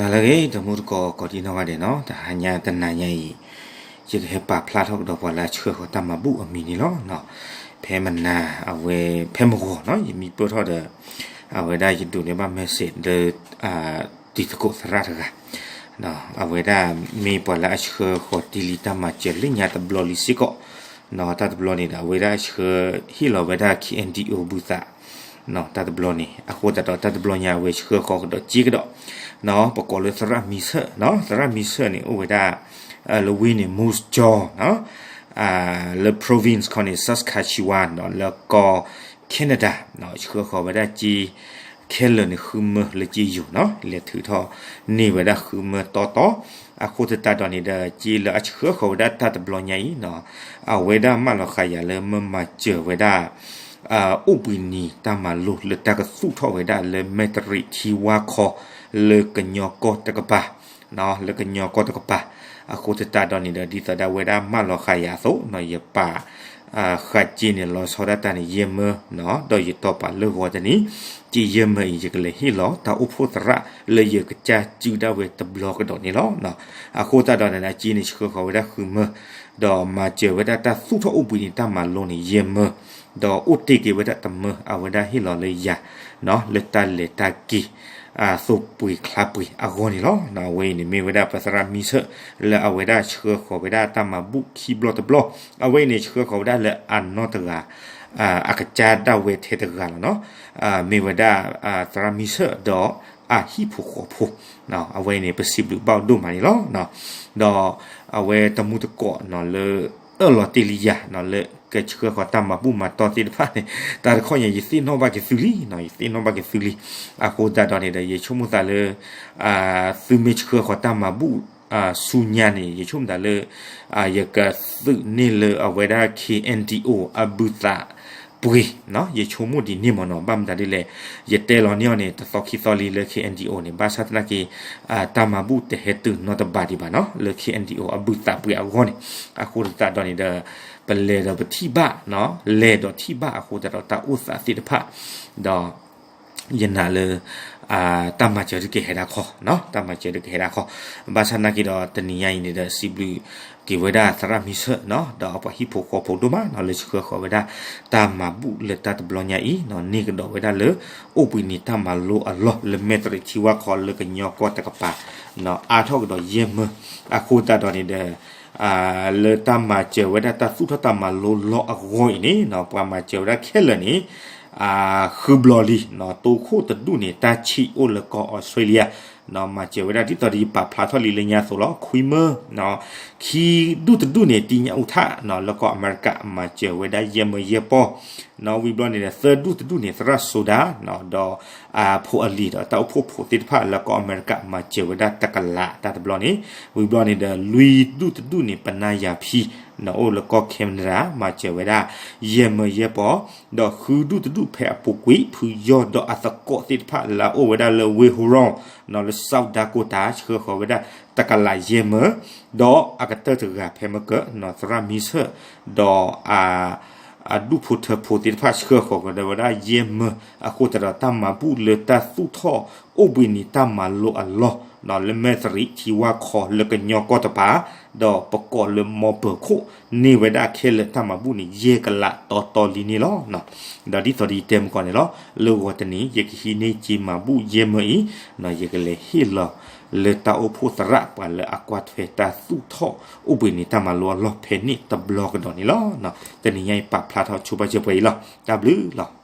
တၢ်လၢအဂ့ၤ တမူတကိးကိးဒံနီၢ်ဂၤဒဲးနီၤ, တဟါညါတနၤညါအံၤ ယကဟဲပာ်ဖျါထီၣ်ကဒီးပှၤလၢအဆှၢဃီၤတၢ်မၤဘူၣ်အမံၤန့ၣ်လီၤ. ဖဲမနၤအဝဲ ဖဲမုၢ်ဂီၤနီၤ ယမံပၢၢ်ထီၣ်ဒီး အဝဲဒၣ်ယဒိးန့ၢ်ဘၣ် message လၢ တံၤသကိးသရၣ်တဂၤ အဝဲဒၣ်မ့ၢ်ပှၤလၢအဆှၢဃီၤတ့ၢ်လံတၢ်မၤစၢၤလၢညါတဘျီလံစ့ၢ်ကီး, တၢ်တဘျီန့ၣ်ဒီး အဝဲဒၣ်ဆှၢဟ့ၣ်လီၤဝဲဒၣ် K N D O ဘုသး တၢ်တဘျီန့ၣ် အဃိသတးဒီးတၢ်တဘျီညါအဝဲဆှၢဃီၤကဒီးစ့ၢ်ကဒီး, ပကိးလၢသရၣ်မံဆၢၣ်, သရၣ်မံဆၢၣ်န့ၣ် အိၣ်ဝဲဒၣ် လၢဝ့ၢ်န့ၣ် Moose Jaw လၢ province ခီန့ၣ် Saskatchewan လၢကီၢ် Canada ဆှၢဃီၤဝဲဒၣ်စ့ ခဲလၢာ်န့ၣ်ဃုမၢလၢစ့ယိၤနီၤ လဲၤထုးထီၣ်န့ၢ်ဝဲဒၣ်ဃုမၢတီတီ, အဃိသတးဒီးန့ၣ်ဒီး စ့လၢအဆှၢဃီၤဝဲဒၣ်တၢ်တဘျီညါအံၤနီၤ အဝဲဒၣ်မၢလီၤဃာ်ယၤလၢမၢမၤစၢၤဝဲဒၣ် အိၣ်ဘှံးနံၤတၢ်မၤလိလၢတၢ်ကသူၣ်ထီၣ်ဝဲဒၣ်လၢမဲၣ်တရံးထံဝါခီ လၢကညီကီၢ်တကပၤ လၢကညီကီၢ်တကပၤ, အဃိသတးဒီးန့ၣ်ဒီး ဒ်သိးဒၣ်ဝဲဒၣ်မၢလီၤဃာ်ယၤအသိးနီၤ ယပာ် ဃာ်စ့န့ၣ် လီၤဆီဒၣ်တၢ်န့ၣ် ယဲၢ်မၢနီၤ ဒီးယတီၢ်ပာ်လၢဂီၤတနံၤ စ့ယဲၢ်မၢအံၤ ယကလဲၤဟ့ၣ်လီၤတၢ်အိၣ်ဖှိၣ်သရၣ်လၢယကစၢ်စုဒၣ်ဝဲတဘျီကဒီးန့ၣ်လီၤ. အဃိသတးဒီးန့ၣ်ဒီး စ့န့ၣ်ဆှၢဃီၤဝဲဒၣ်ဃုမၢ ဒီးမၤစၢၤဝဲဒၣ်တၢ်သူၣ်ထီၣ်အိၣ်ဘှံးနံၤတၢ်မၤလိန့ၣ် ယဲၢ်မၢ ဒီးအိၣ်တ့ၢ်က့ၤဝဲဒၣ်တမၢ အဝဲဒၣ်ဟ့ၣ်လီၤလၢယၤ လၢတၢ်လဲၤတၢ်က့ၤ သိပှ့ၤချါပှ့ၤအဂီၢ်န့ၣ်လီၤ. အဝဲအံၤန့ၣ်မ့ၢ်ဝဲဒၣ်ပသရၣ်မံဆၢၣ် လၢအဝဲဒၣ်ဆှၢဃီၤဝဲဒၣ်တၢ်မၤဘူၣ်ခံဘျီတဘျီ, အဝဲအံၤန့ၣ်ဆှၢဃီၤဝဲဒၣ်လၢအနီၢ်တဂၤ အကစၢ်ဒၣ်ဝဲထဲတဂၤလီၤနီၤ, မ့ၢ်ဝဲဒၣ် သရၣ်မံဆၢၣ်ဒီးအဟံၣ်ဖိဃီဖိ, အဝဲအံၤန့ၣ် ပစံးဘျုးဘၣ်အဒိၣ်မးန့ၣ်လီၤ. ဒီးအဝဲတမူတကိးနီၤလၢ အၢၣ်လီၤတ့ၢ်လံယၤနီၤ လၢကဆှၢဃီၤတၢ်မၤဘူၣ်မၤတီသ့ၣ်တဖၣ်န့ၣ် တၢ်တခီညါ ယသ့ၣ်နီၣ်ဘၣ်က့ၤသုလံနီၤ ယသ့ၣ်နီၣ်ဘၣ်က့ၤသုလံ, အဃိသတးဒီးန့ၣ်ဒီး ယဆိကမိၣ်သးလၢ သုမ့ၢ်ဆှၢဃီၤတၢ်မၤဘူၣ် ဆူညါန့ၣ် ယဆိကမိၣ်သးလၢ ယကသုးန့ၢ်လၢအဝဲဒၣ် K N D O အဘုသးပှ့ၤနီၤ ယဆိကမိၣ်ဒ်န့ၣ်မ့ၢ်နီၤ ဘၣ်မတၤဒ်လဲၣ် ယတဲလီၤန့ၢ်အီၤန့ၣ် တသီခံသီလံလၢ K N D O န့ၣ် ဘၣ်ဆၣ်သနာ်က့ တၢ်မၤဘူၣ်တဟဲတုၤနီတဘးဒံးဘၣ်နီၤ လၢ K N D O အဘုသးပှ့ၤအဂီၢ်န့ၣ်, အဃိသတးဒီးန့ၣ်ဒီး ပလဲၤဒီးပထံၣ်ဘၣ်နီၤ လဲၤဒီးထံၣ်ဘၣ်အဃိသတးဒီးတၢ်အိၣ်သးသ့ၣ်တဖၣ် ဒီး ယနာ်လၢ တၢ်မၤစၢၤတကဟဲဒၣ်ခီ, တၢ်မၤစၢၤတကဟဲဒၣ်ခီ, ဘၣ်ဆၣ်သနာ်က့ဒီး တနံၤညါအံၤန့ၣ်ဒီး စံးဘျုးက့ၤဝဲဒၣ်သရၣ်မံဆၢၣ်နီၤ ဒီးအပှၤဟံၣ်ဖိဃီဖိဒိၣ်မးနီၤ လၢဆှၢဃီၤဝဲဒၣ် တၢ်မၤဘူၣ်လၢတၢ်တဘျီညါအံၤနီၤ န့ၢ်ကဒီးဝဲဒၣ်လၢ အိၣ်ဘှံးနံၤတၢ်မၤလိအလီၢ် လၢမဲၣ်တရံးထံဝါခီလၢကညီကီၢ်တကပၤ အါထီၣ်ကဒီးယဲၢ်မၢ, အဃိသတးဒီးန့ၣ်ဒီး လၢတၢ်မၤစၢၤဝဲဒၣ်တၢ်သူၣ်ထီၣ်တၢ်မၤလိလီၢ်အဂီၢ်အံၤန့ၣ်နီၤ ပှၤမၤစၢၤဝဲဒၣ်ခဲလၢာ်န့ၣ် ဃုဘျီလံနီၤ တိခိၣ်တဒူၣ်န့ၣ် တၢ်ဆံးအိၣ်လၢကီၢ်အီစထြ့လယါ မၤစၢၤဝဲဒၣ်ဒ်သိးဒီးယပာ်ဖျါထီၣ်လံလၢညါအသိးလီၤ ခွံမၢ, ခံဒူၣ်တဒူၣ်န့ၣ် တံညၣ်အူထၣ်နီၤ လၢကီၢ်အမဲရကၤ မၤစၢၤဝဲဒၣ်ယဲၢ်မၢယဲၢ်ပီၢ်, ဝံၤဘျီန့ၣ်ဒီး သၢဒူၣ်တဒူၣ်န့ၣ် သရၣ်စိၤဒၤနီၤ ဒီး ဖိအလံၤဒီးတၢ်အိၣ်ဖှိၣ်ဖိသ့ၣ်တဖၣ်လၢကီၢ်အမဲရကၤ မၤစၢၤဝဲဒၣ်တကလးတၢ်တဘျီန့ၣ်, ဝံၤဘျီန့ၣ်ဒီး လွံၢ်ဒူၣ်တဒူၣ်န့ၣ် ပနါယၤဖံ နီၤ အိၣ်လၢကီၢ် Canada မၤစၢၤဝဲဒၣ် ယဲၢ်မၢယဲၢ်ပီၢ်, ဒီးဃုဒူၣ်တဒူၣ်ဖဲအပူၤကွံာ် ဖုယီၢ်ဒီးအသကိးသ့ၣ်တဖၣ်လၢအအိၣ်ဝဲဒၣ်လၢဝ့ၢ် Huron နီၤ လၢ South Dakota ဆှၢဃီၤဝဲဒၣ်တကလးယဲၢ်မၢ, ဒီးအကတၢၢ်တဂၤဖဲမ့ၢ်ကနီၤ သရၣ်မံဆၢၣ် ဒီး အဒူၣ်ဖိထၢဖိသ့ၣ်တဖၣ် ဆှၢဃီၤကဒီးဝဲဒၣ်ယဲၢ်မၢ, အဃိသတးဒီးတၢ်မၤဘူၣ်လၢတၢ်သူၣ်ထီၣ်အိၣ်ဘှံးနံၤတၢ်မၤလိအလီၢ် လၢမဲၣ်သရံးထံဝါခီလၢကညီကီၢ်တပၤ, ဒီးပကိးလၢမီပၢၤခိၣ်န့ၢ်ဝဲဒၣ်ခဲလၢာ်တၢ်မၤဘူၣ်န့ၣ် ယဲၢ်ကလးတီတီလံန့ၣ်လီၤ. ဒီးဒ်သိးဒီးယတဲမုၢ်ကီၢ်န့ၣ်လီၤ လၢဂီၤတနံၤ ယကဟံးန့ၢ်စ့မၤဘူၣ်ယဲၢ်မၢအံၤ, ယကလဲၤဟ့ၣ်လီၤလၢတၢ်အိၣ်ဖှိၣ်သရၣ်ပှၤလၢအကွၢ်ထွဲတၢ်သူၣ်ထီၣ်အိၣ်ဘှံးနံၤတၢ်မၤလိအလီၢ်ဖဲန့ၣ်တဘျီကဒီးန့ၣ်လီၤ. တနံၤညါအံၤပာ်ဖျါထီၣ်ဆိပာ်စၢၤပှဲၤအံၤလီၤ. တၢ်ဘျုးလီၤ.